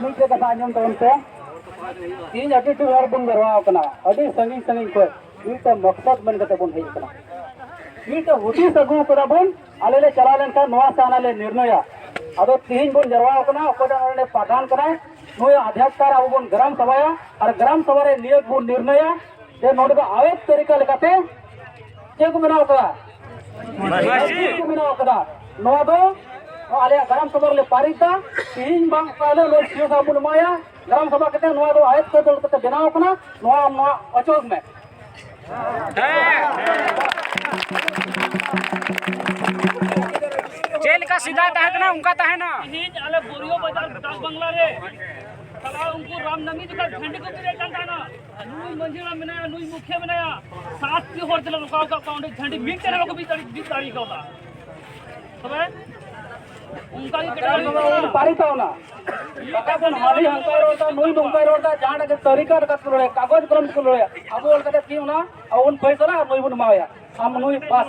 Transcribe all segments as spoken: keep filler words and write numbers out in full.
ᱢᱤᱫᱴᱮᱡ ᱠᱟᱛᱷᱟ ᱟᱸᱡᱚᱢ ᱛᱟᱵᱚᱱ ᱯᱮ, ᱛᱮᱦᱮᱧ ᱟᱹᱰᱤ ᱰᱷᱮᱨ ᱦᱚᱲ ᱵᱚᱱ ᱡᱟᱨᱣᱟ ᱟᱠᱟᱱᱟ, ᱟᱹᱰᱤ ᱥᱟᱺᱜᱤᱧ ᱥᱟᱺᱜᱤᱧ ᱠᱷᱚᱱ ᱢᱤᱫᱴᱮᱡ ᱢᱚᱠᱥᱚᱫ ᱢᱮᱱ ᱠᱟᱛᱮ ᱵᱚᱱ ᱦᱮᱡ ᱟᱠᱟᱱᱟ, ᱢᱤᱫᱴᱮᱡ ᱦᱩᱫᱤᱥ ᱟᱹᱜᱩ ᱠᱟᱫᱟ ᱵᱚᱱ, ᱟᱞᱮ ᱞᱮ ᱪᱟᱞᱟᱣ ᱞᱮᱱᱠᱷᱟᱱ ᱱᱚᱣᱟ ᱥᱮ ᱦᱟᱱᱟ ᱞᱮ ᱱᱤᱨᱱᱚᱭᱟ᱾ ᱟᱫᱚ ᱛᱮᱦᱮᱧ ᱵᱚᱱ ᱡᱟᱨᱣᱟ ᱟᱠᱟᱱᱟ, ᱚᱠᱚᱭᱴᱟᱜ ᱱᱚᱰᱮ ᱯᱨᱚᱫᱷᱟᱱ ᱠᱟᱱᱟᱭ, ᱱᱩᱭ ᱟᱫᱷᱭᱟᱠ ᱠᱟᱨ ᱟᱵᱚ ᱵᱚᱱ ᱜᱨᱟᱢ ᱥᱟᱵᱷᱟᱭᱟ ᱟᱨ ᱜᱨᱟᱢ ᱥᱟᱵᱷᱟ ᱨᱮ ᱱᱤᱭᱟᱹ ᱵᱚᱱ ᱱᱤᱨᱱᱚᱭᱟ ᱡᱮ ᱱᱚᱰᱮ ᱫᱚ ᱟᱣᱮᱫ ᱛᱟᱹᱨᱤᱠᱟ ᱞᱮᱠᱟᱛᱮ ᱪᱮᱫ ᱠᱚ ᱵᱮᱱᱟᱣ ᱠᱟᱫᱟ? ᱢᱟᱹᱡᱷᱤ᱾ ᱪᱮᱫ ᱠᱚ ᱵᱮᱱᱟᱣ ᱠᱟᱫᱟ? ᱱᱚᱣᱟ ᱫᱚ ᱟᱞᱮᱭᱟᱜ ᱜᱨᱟᱢ ᱥᱟᱵᱷᱟ ᱨᱮᱞᱮ ᱯᱟᱨᱤᱛ ᱫᱟ᱾ ᱛᱮᱦᱮᱧ ᱵᱟᱝ ᱚᱠᱟ ᱦᱤᱞᱳᱜ ᱱᱚᱣᱟ ᱥᱤᱭᱳ ᱥᱟᱦᱟᱵ ᱵᱚᱱ ᱮᱢᱟᱭᱟ, ᱜᱨᱟᱢ ᱥᱟᱵᱷᱟ ᱠᱟᱛᱮ ᱱᱚᱣᱟ ᱫᱚ ᱟᱣᱮᱫ ᱠᱟᱹᱨᱤ ᱫᱚᱞ ᱠᱟᱛᱮ ᱵᱮᱱᱟᱣ ᱠᱟᱱᱟ, ᱱᱚᱣᱟ ᱱᱚᱣᱟ ᱚᱪᱚᱜ ᱢᱮ᱾ ᱦᱮᱸ᱾ ᱪᱮᱫ ᱞᱮᱠᱟ ᱥᱮᱫᱟᱭ ᱛᱟᱦᱮᱸ ᱠᱟᱱᱟ, ᱚᱱᱠᱟ ᱛᱟᱦᱮᱱᱟ᱾ ᱛᱮᱦᱮᱧ ᱟᱞᱮ ᱵᱳᱨᱤᱭᱳ ᱵᱟᱡᱟᱨ ᱰᱟᱠ ᱵᱟᱝᱞᱟ ᱨᱮ ᱥᱟᱞᱟ ᱩᱱᱠᱩ ᱨᱟᱢᱱᱟᱢᱤ ᱡᱚᱠᱷᱚᱱ ᱡᱷᱟᱹᱱᱰᱤ ᱠᱚ ᱵᱤᱫ ᱮᱫ ᱠᱟᱱ ᱛᱟᱦᱮᱱᱟ, ᱱᱩᱭ ᱢᱟᱹᱡᱷᱤ ᱦᱟᱲᱟᱢ ᱢᱮᱱᱟᱭᱟ, ᱱᱩᱭ ᱢᱩᱠᱷᱤᱭᱟᱹ ᱢᱮᱱᱟᱭᱟ, ᱥᱟᱛ ᱴᱤ ᱦᱚᱲ ᱛᱮᱞᱮ ᱨᱚᱠᱟᱣ ᱟᱠᱟᱫ ᱠᱚᱣᱟ, ᱚᱸᱰᱮ ᱡᱷᱟᱹᱱᱰᱤ ᱢᱤᱫᱴᱮᱱ ᱦᱚᱸ ᱵᱟᱠᱚ ᱵᱤᱫ ᱫᱟᱲᱮ, ᱵᱤᱫ ᱫᱟᱲᱮ ᱠᱟᱣᱫᱟ᱾ ᱛᱚᱵᱮ ᱚᱱᱠᱟ ᱜᱮ ᱠᱟᱹᱴᱤᱡ ᱯᱟᱨᱤ ᱛᱟᱵᱚᱱᱟ᱾ ᱵᱟᱠᱷᱟᱡ ᱵᱚᱱ ᱦᱟᱹᱱᱤ ᱦᱟᱱᱠᱟᱭ ᱨᱚᱲ ᱫᱟ, ᱱᱩᱭ ᱱᱚᱝᱠᱟᱭ ᱨᱚᱲ ᱫᱟ, ᱡᱟᱦᱟᱸᱴᱟᱜ ᱜᱮ ᱛᱟᱹᱨᱤᱠᱟ ᱞᱮᱠᱟ ᱛᱮᱠᱚ ᱨᱚᱲᱮᱫ, ᱠᱟᱜᱚᱡᱽ ᱠᱚᱞᱚᱢ ᱛᱮᱠᱚ ᱨᱚᱲᱮᱫ, ᱟᱵᱚ ᱚᱞ ᱠᱟᱛᱮ ᱛᱤ ᱚᱱᱟ ᱟᱵᱚ ᱵᱚᱱ ᱯᱷᱟᱭᱥᱟᱞᱟ ᱟᱨ ᱱᱩᱭ ᱵᱚᱱ ᱮᱢᱟᱣᱟᱭᱟ᱾ ᱟᱢ ᱱᱩᱭ ᱯᱟᱥ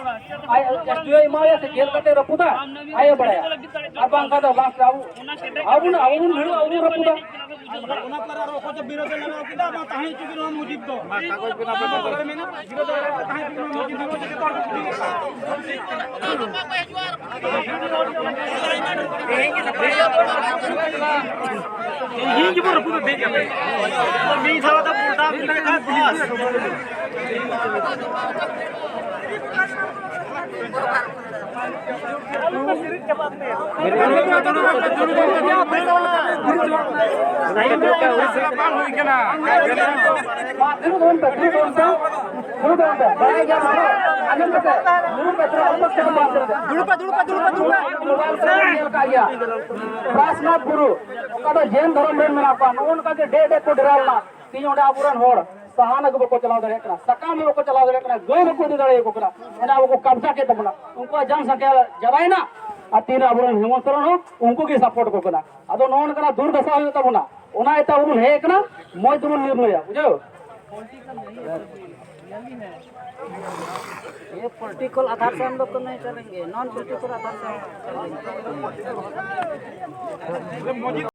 ᱟᱭ ᱮᱥ ᱰᱤ ᱳ ᱮᱢᱟᱣᱟᱭᱟ ᱥᱮ ᱡᱮᱞ ᱠᱟᱛᱮ ᱨᱟᱹᱯᱩᱫᱟ, ᱟᱡ ᱮ ᱵᱟᱲᱟᱭᱟ᱾ ᱟᱨ ᱵᱟᱝᱠᱷᱟᱱ ᱫᱚ ᱵᱟᱝ ᱟᱵᱚ, ᱟᱵᱚ ᱵᱚᱱ, ᱟᱵᱚ ᱵᱚᱱ ᱵᱷᱤᱲᱚᱜᱼᱟ, ᱟᱵᱚ ᱵᱚᱱ ᱨᱟᱹᱯᱩᱫᱟ᱾ ᱚᱱᱟ ᱯᱚᱨᱮ ᱟᱨᱚ ᱚᱠᱚᱭ ᱪᱚ ᱵᱤᱨᱳᱫᱷ ᱮ ᱞᱟᱜᱟᱣ ᱠᱮᱫᱟ, ᱢᱟ ᱛᱟᱦᱮᱸ ᱦᱚᱪᱚ ᱜᱮ ᱱᱚᱣᱟ ᱢᱚᱥᱡᱤᱫ ᱫᱚ᱾ ᱢᱟ ᱠᱟᱜᱚᱡᱽ ᱵᱮᱱᱟᱣ ᱯᱮ, ᱯᱮ, ᱯᱮ᱾ ᱵᱤᱨᱳᱫᱷ ᱮ ᱞᱟᱜᱟᱣ ᱠᱮᱫᱟ, ᱛᱟᱦᱮᱸ ᱦᱚᱪᱚ ᱜᱮ ᱱᱚᱣᱟ ᱢᱚᱥᱡᱤᱫ ᱫᱚ᱾ ᱤᱧ ᱜᱮᱵᱚᱱ ᱨᱟᱹᱯᱩᱫ ᱫᱮᱡ ᱠᱟᱛᱮ᱾ ᱢᱤᱫ ᱫᱷᱟᱣ ᱫᱚ ᱯᱚᱞᱴᱟᱣ ᱠᱮᱫᱟ, ᱵᱟᱥ᱾ ᱵᱟᱝ ᱦᱩᱭ ᱠᱟᱱᱟ᱾ ᱫᱩᱲᱩᱵ ᱛᱟᱵᱚᱱ ᱯᱮ, ᱫᱩᱲᱩᱵ ᱛᱟᱵᱚᱱ ᱯᱮ᱾ ᱫᱩᱲᱩᱵ ᱛᱟᱵᱚᱱ ᱯᱮ᱾ ᱵᱟᱲᱟᱭ ᱜᱮᱭᱟ ᱯᱮ? ᱟᱸᱡᱚᱢ ᱠᱟᱛᱮ ᱫᱩᱲᱩᱵ ᱯᱮ, ᱫᱩᱲᱩᱵ ᱯᱮ, ᱫᱩᱲᱩᱵ ᱯᱮ᱾ ᱢᱳᱵᱟᱭᱤᱞ ᱠᱚᱨᱮ ᱧᱮᱞ ᱠᱟᱜ ᱜᱮᱭᱟ᱾ ᱯᱨᱟᱥᱱᱟᱛᱷ ᱵᱩᱨᱩ, ᱚᱠᱟ ᱫᱚ ᱡᱮᱱ ᱫᱷᱚᱨᱚᱢ ᱨᱮᱱ ᱢᱮᱱᱟᱜ ᱠᱚᱣᱟ, ᱱᱚᱜᱼᱚ ᱱᱚᱝᱠᱟ ᱜᱮ ᱰᱮ ᱰᱮ ᱠᱚ ᱰᱮᱨᱟ ᱞᱮᱱᱟ᱾ ᱛᱮᱦᱮᱧ ᱚᱸᱰᱮ ᱟᱵᱚᱨᱮᱱ ᱦᱚᱲ ᱥᱟᱦᱟᱱ ᱟᱹᱜᱩ ᱵᱟᱠᱚ ᱪᱟᱞᱟᱣ ᱫᱟᱲᱮᱭᱟᱜ ᱠᱟᱱᱟ, ᱥᱟᱠᱟᱢ ᱦᱚᱸ ᱵᱟᱠᱚ ᱪᱟᱞᱟᱣ ᱫᱟᱲᱮᱭᱟᱜ ᱠᱟᱱᱟ, ᱜᱟᱹᱭ ᱵᱟᱠᱚ ᱤᱫᱤ ᱫᱟᱲᱮᱭᱟᱠᱚ ᱠᱟᱱᱟ᱾ ᱚᱸᱰᱮ ᱟᱵᱚ ᱠᱚ ᱠᱟᱵᱽᱡᱟ ᱠᱮᱫ ᱛᱟᱵᱚᱱᱟ, ᱩᱱᱠᱩᱣᱟᱜ ᱡᱟᱱ ᱥᱟᱠᱷᱭᱟ ᱪᱟᱵᱟᱭᱮᱱᱟ᱾ ᱟᱨ ᱛᱤᱦᱤᱧ ᱟᱵᱚᱨᱮᱱ ᱦᱮᱢᱚᱱᱛ ᱥᱚᱨᱮᱱ ᱦᱚᱸ ᱩᱱᱠᱩ ᱜᱮ ᱥᱟᱯᱳᱨᱴ ᱠᱚ ᱠᱟᱱᱟ᱾ ᱟᱫᱚ ᱱᱚᱜᱼᱚ ᱱᱚᱝᱠᱟᱱᱟᱜ ᱫᱩᱨᱫᱟᱥᱟ ᱦᱩᱭᱩᱜ ᱛᱟᱵᱚᱱᱟ, ᱚᱱᱟ ᱤᱭᱟᱹᱛᱮ ᱟᱵᱚ ᱵᱚᱱ ᱦᱮᱡ ᱟᱠᱟᱱᱟ, ᱢᱚᱡᱽ ᱛᱮᱵᱚᱱ ᱱᱤᱨᱱᱚᱭᱟ, ᱵᱩᱡᱷᱟᱹᱣ? ये पॉलिटिकल आधार से हम लोग को नहीं चलेंगे, नॉन पॉलिटिकल आधार से हम लोग चलेंगे।